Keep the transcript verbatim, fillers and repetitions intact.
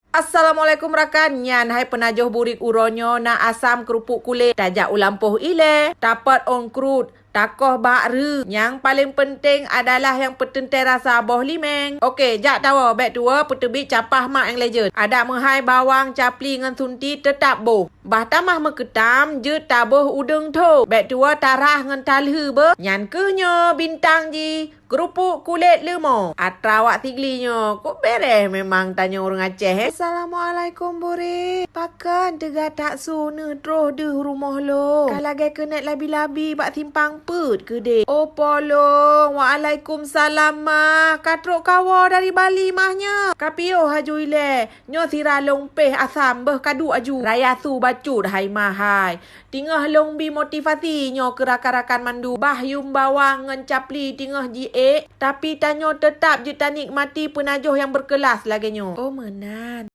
Assalamualaikum rakan, nyan hai peunajoh burit uroe nyoe na asam keurupuk kulét, tajak u lampôh ilée, tapot ôn krut, takoh bak reu. Nyang paleng peunteng adalah nyang peuteuntée rasa boh limeng. Oke, jak tawoe, bék tuwoe peuteubiet capah mak nyang lé jeuet. Adak meuhai bawang, capli ngon sunti teutap boh. Bah tamah meukeutam, jeuet taboh udeueng tho. Bék tuwoe tarah ngon talheu beuh. Nyan keuh nyoe bintang jih. Keurupuk kulét leumo, atra wak Sigli nyoe, kok bereh memang tanyoe ureuëng Aceh, eh. Assalamualaikum, burit. Pakon teuga taksu neuh troh deuh rumoh lôn? Ka lagée keuneuk labi-labi bak simpang peuet keudeh. Oh, polong. Waalaikumsalam, mah. Ka trok kawoe dari Bali, mah, nyoe? Ka piôh aju ilée. Nyoe sira lôn péh asam beuh ka duek aju. Raya su bacut hai mah hai. Teungoh lôn bi motivasi nyoe keu rakan-rakan mandum. Bah yuem bawang ngon capli teungoh jiék, tapi tanyoe teutap jeuet tanikmati peunajoh nyang beukeulas lagée nyoe. Oh, meunan.